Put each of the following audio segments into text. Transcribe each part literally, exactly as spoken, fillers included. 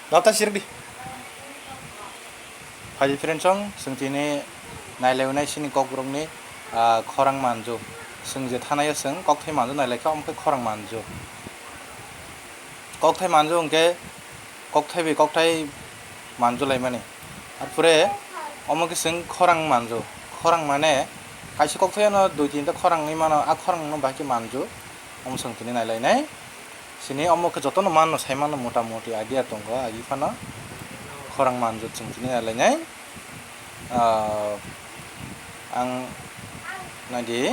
Nota sirdi. Phaidi friends song, chwng tini nailai nai sini kokborokni, ah, khorang manju. Chwng je thanaio chwng kokthai manju nailaikha, omo khe khorang manju. Kokthai manju hwnkhe kokthai bai kokthai manju laimani. Arpore omo khe chwng khorang manju. Khorang mane kaisa kokthai ano dui tinta khorang wngwi mano, a khorang no bahai khe manju. Omo chwng tini nailainai. Sini omo khe jotono manno sai mano, mota moti idea tongo agi phano. Khorang manju chwng tini nailainai. Ah, ang naidi.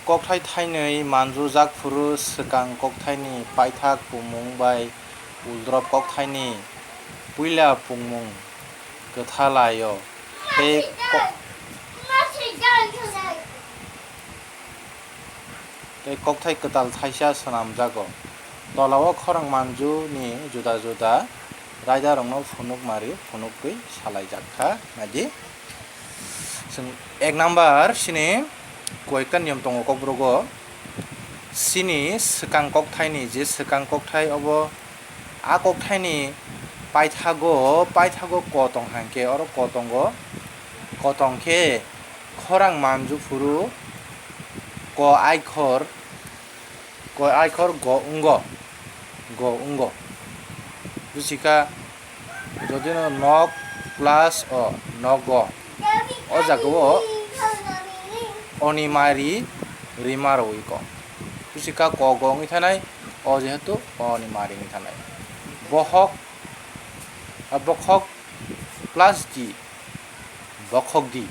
Kokthai thainwi manjujak phuru swkang kokthaini paithak pungmung bai uldorop kokthaini puila pungmung kwthalaio tei ko-, tei kokthai kwtal thaisa swnamjago. Tolao khorang manjuni juda juda raidarokno phunuk mari phunuk twi salaijak kha. Naidi. Chwng ek number sini koyekta niyom tongo kokborogo. Sini swkang kokthaini je swkang kokthai obo a kokthaini paithago, paithago ko tong hangkhe oro ko tongo. Ko tongkhe khorang manju phuru ko aikhor Ko aikhor go wngo, go wngo. Buchika, jodi no nok plus o, nogo. O jaga o oni mari rima rwi ko. Buchika ko go wngwi thanai, o jehetu oni mari wngwi thanai. Bohok, a bokhok plus di. Bokhok di.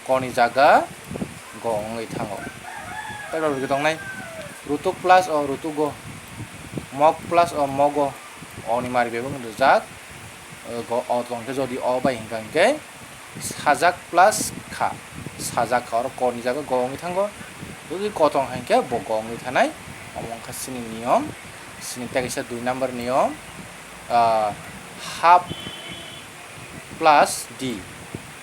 Ko ni jaga go wngwi thango. Tei rw rwgwi tongnai. Rutuk plus o rutugo. Mok plus o mogo. O ni mari bebak rijak. O go o tongkhe jodi o bai hwnkha hwnkhe sajak plus kha. Sajak kha oro ko ni jaga go wngwi thango. Jodi ko tong hwnkhe bo go wngwi thanai. Omo wngkha sini niyom. Sini tei kaisa dui number niyom. Ah, half plus di.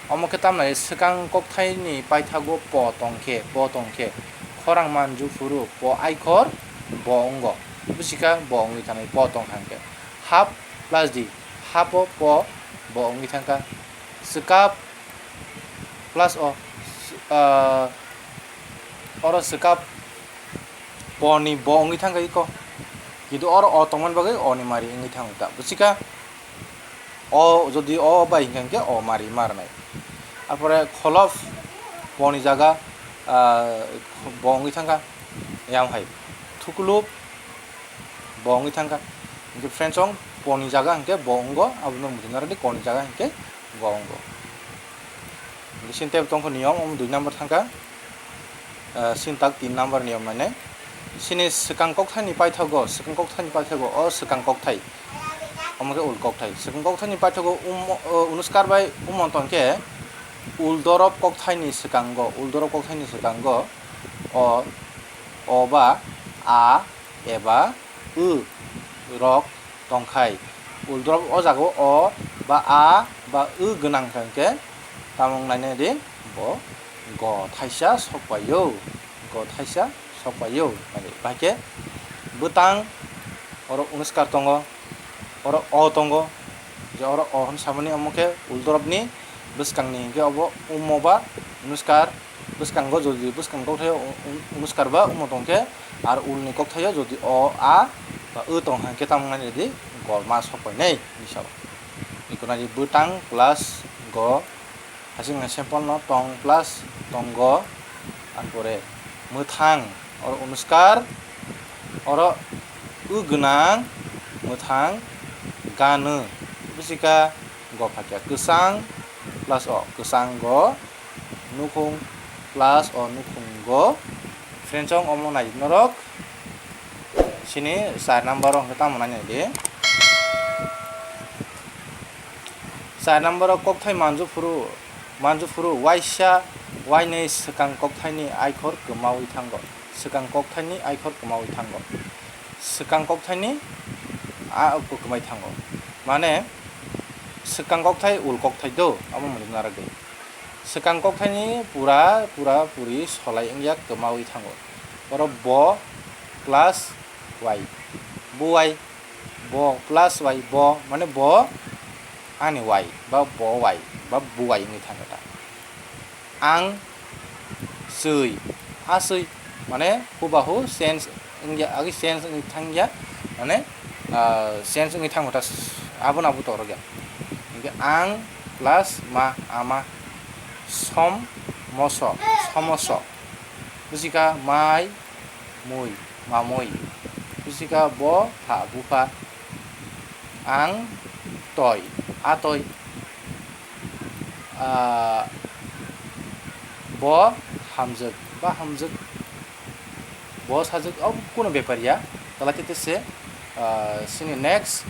Omo khe tamni swkang kokthaini paithago po tongkhe, po tongkhe, khorang manju phuru po aikhor bo wngo. Buchika bo wngwi thanai po tong hangkhe. Half plus di, half o po bo wngwi thangkha. Swkap plus o, ah, oro swkap po ni bo wngwi thangkha iko. Kintu oro o tongmani bagwi o ni mari wngwi thango ta. Buchika o jodi o bai hwnkha hwnkhe o mari marnai. Arpore kholop po ni jaga, ah, bo wngwi thangkha. Yang hai thukluk bo wngwi thangkha. Hwnkhe friends song po ni jaga hwnkhe bo wngo, abono muchung narwdi ko ni jaga hwnkhe go wngo. Hwnkhe sini teibo tongkha niyom, omo dui number thangkha. Ah, sini tak tin number niyom nainai. Sini swkang kokthaini paithago, swkang kokthaini paithago, o swkang kokthai. Omo khe ul kokthai. Swkang kokthaini paithago um, o, unuskar bai um tongkhe ul dorop kokthaini swkango, ul dorop kokthaini swkango o, o ba a eba ü rok tongkhai. Uldorop o jaga o ba a ba ü gwnang kha hwnkhe tamo wng nainai di bo go thaisa sokpaio, go thaisa sokpaio. Bahai khe bwtang oro unuskar tongo, oro o tongo, je oro o hwn samani omo khe uldorop ni bwskang ni hwnkhe obo umo ba unuskar. Bwskango jodi bwskang kokthaio u-, u-, unuskar ba umo tongkhe, ar ulni kokthaio jodi o, a ba ü tong hwnkhe tamo wngmani rwdi golma sokpainai hinwi sao. Iko naidi bwtang plus go, hasing hai sample no tong plus tongo, arpore mwthang oro unuskar, oro ü gwnang mwthang ganw, buchika go phakya kwchang plus o kwchang go, nukhung plus o nukhung go. Friends song omo nai norok sini char number o hwnkhe tamo nai nai di. Char number o kokthai manju phuru, manju phuru waisa wainwi swkang kokthaini aikhor kwmaui thango, swkang kokthaini aikhor kwmaui thango, swkang kokthaini a kwmai thango, mane swkang kokthai ul kokthai do, amo muchung narwgwi. Swkang kokthaini pura, pura puri solai wngya kwmaui thango. Oro bo plus y, bo y, bo plus y, bo mane bo ani y ba bo y ba bo y wngwi thangkha ta. Ang swi, aswi mane hubahu change wngya, agi change wngwi thangya, mane change wngwi thangkha ta, abono abo torok ya. Hingke ang plus ma, ama, som, moso, somoso. Bwswkha mai, mui, mamui. Bwswkha bo pha, bupha. Ang toi, atoi. Ah, bo hamjwk, ba hamjwk. Bo sajwk, o kuno bepar ya. Tala tete se, ah, sini next.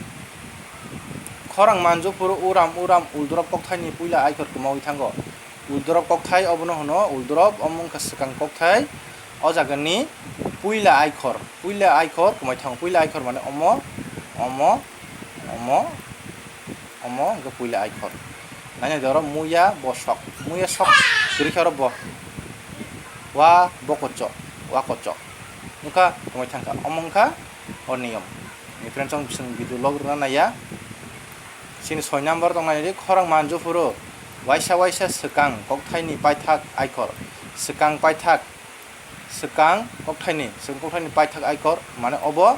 Khorang manjwk phuru uram, uram, uldorop kokthaini puila aikhor kwmawi thango. Uldorop kokthai obono hwno uldorop, omo wngkha swkang kokthai. O jagani puila aikhor, puila aikhor kwmai thango. Puila aikhor mane omo, omo, omo, omo hwnkhe puila aikhor. Naina de oro muya bosok, muya sok kwrwi khe oro bo. Wa bokochok, wa kochok. Wngkha kwmai thangkha, omo wngkha o niyom. Ni friends, chwng video log rwna naiya. Chini soi number tong nai di, khorang manjwk phuru waisa waisa swkang kokthaini paithak aikhor. Swkang paithak, swkang kokthaini, swkang kokthaini paithak aikhor, mane obo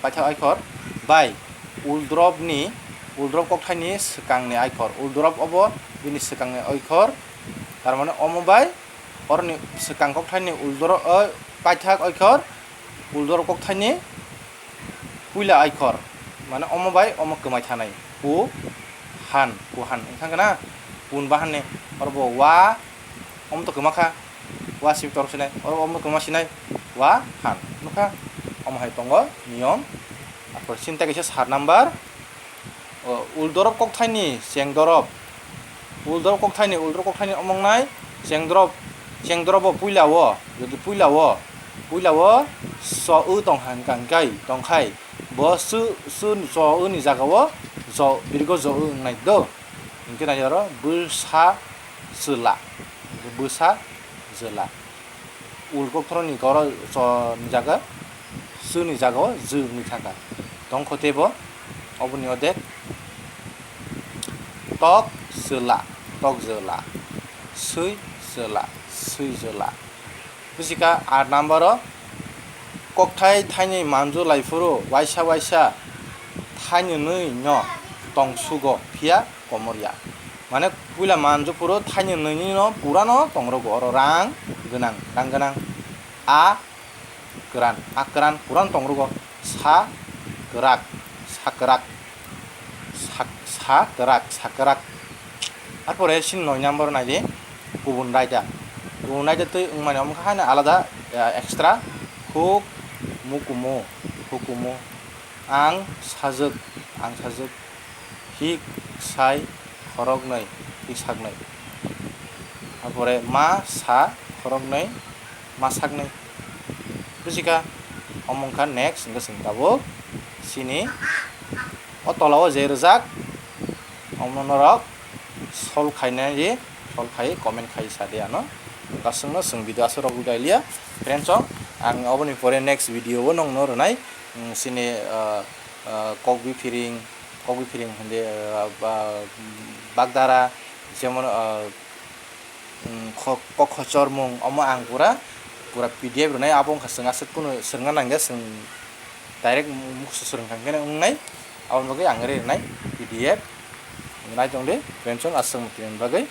paithak aikhor bai uldorop ni, uldorop kokthaini swkangni aikhor. Uldorop obo bini swkangni aikhor, tar mane omo bai oroni swkang kokthaini uldorop, o, paithak aikhor, uldorop kokthaini puila aikhor, mane omo bai omo kwmai thanai. Pu han, pu han wngkha na, pun bahan ni, oro bo wa, omo to kwma kha, wa simi torok sinai, oro omo kwma sinai, wa han, nukha, omo hai tongo niyom. Arpor sini tei kaisa sar number, o, uldorop kokthaini chengdorop, uldorop kokthaini, uldorop kokthaini omo wngnai, chengdorop, chengdorobo puila o, jodi puila o, puila o so wi tong hang kang kai tong khai, bo su, su so wi ni jaga o jo, birgo jo wi wngnai do, hinkhe nai oro bwsa chwla, bwsa chwla. Ul kokthorni goro cho ni jaga, sw ni jaga o jw wngwi thangkha. Tongkho teibo oboni odek tok jwla, tok jwla, swi jwla, swi jwla. Bwsika aat number o kokthai thainwi manju lai phuru waisa waisa thainwi nwi no tong sugo phiya komorya. Mane puila manju phuru thainwi nwi no pura no tong rogo oro rang gwnang, rang gwnang. A kwran, a kwran, kwran tong rogo sa kwrak, sa kwrak, sa, sa kwrak, sa kwrak. Arpore sini noi number nai di, kubun raida. Kubun raida twi wngmani omo khe haino alada, eh, extra. Huk, mukumu, hukumu. Ang sajwk, ang sajwk. Hik sai khoroknwi, hik saknwi. Arpore ma sa khoroknwi, ma saknwi. Bwsika omo wngkha next, hwnkhe chwng tabuk sini o tola o je rwjak, omo norok solve khainai di, solve khai comment khai sa di ano. Kasungno chwng video aswk rok dailiya. Friends, ang oboni pore next video o nongno rwnai, mm, sini, ah, ah, kok biphiring, kok biphiring hwndi, ah, ba, bagdara, jemon, ah, mm, kho-, kokho chormung, omo ang pura, pura P D F rwnai, abo wngkha chwng aswk kunu swrwngna nangya, chwng direct muksu swrwng kha khe wngnai, aboni bagwi ang rwnai P D F. Nai tong di, friends, aswk mutini bagwi.